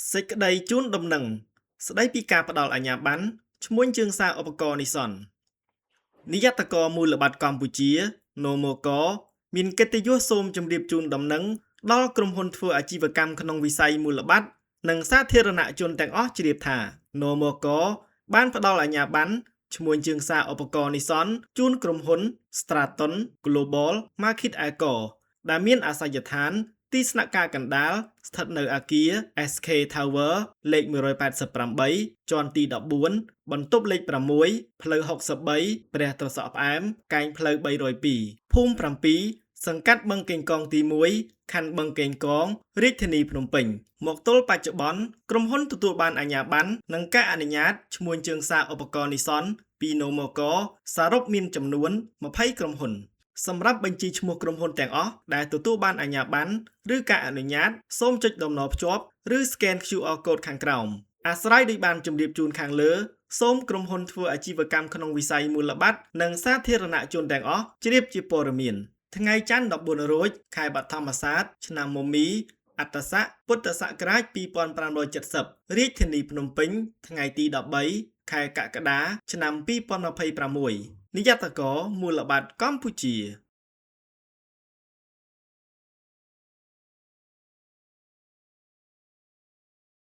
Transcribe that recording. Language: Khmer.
សេចក្តីជូនដំណឹងស្តីពីការផ្ដល់អាជ្ញាប័ណ្ណឈ្មួញជើងសារឧបករណ៍នីសននិយត្តករមូលបត្រកម្ពុជានមកមានកិត្តិយសសូមជម្រាបជូនដំណឹងដល់ក្រុមហ៊ុនធ្វើអាជីវកម្មក្នុងវិស័យមូលបត្រនិងសាធារណជនទាំងអស់ជ្រាបថានមកបានផ្ដល់អាជ្ញាប័ណ្ណឈ្មួញជើងសារឧបករណ៍នីសនជូនក្រុមហ៊ុន Straton Global Market Eco ដែលមានអាសយដ្ឋាន ទីស្នាក់ការកណ្ដាលស្ថិតនៅអគារ SK Tower លេខ188ជាន់ទី14បន្ទប់លេខ6ផ្លូវ63ព្រះត្រសក់ផ្អែមកែងផ្លូវ302ភូមិ7សង្កាត់បឹងកេងកងទី1ខណ្ឌបឹងកេងកងរាជធានីភ្នំពេញមកទល់បច្ចុប្បន្នក្រុមហ៊ុនទទួលបានអាជ្ញាប័ណ្ណនិងការអនុញ្ញាតឈ្មួញជើងសារឧបករណ៍នីសនពីនមកសរុបមានចំនួន20ក្រុមហ៊ុន សម្រាប់បញ្ជីឈ្មោះក្រុមហ៊ុនទាំងអស់ដែលទទួលបានអាជ្ញាប័ណ្ណឬការអនុញ្ញាតសូមចុចតំណភ្ជាប់ឬ scan QR code ខាងក្រោមអាស្រ័យដោយបានជម្រាបជូនខាងលើសូមក្រុមហ៊ុនធ្វើអាជីវកម្មក្នុងវិស័យមូលបត្រនិងសាធារណជនទាំងអស់ជ្រាបជាព័ត៌មានថ្ងៃច័ន្ទ14រោចខែបឋមសាទឆ្នាំមមីអត្តស័កពុទ្ធសករាជ2570រាជធានីភ្នំពេញថ្ងៃទី13ខែកក្កដាឆ្នាំ2026និយត្តករមូលបត្រកម្ពុជា។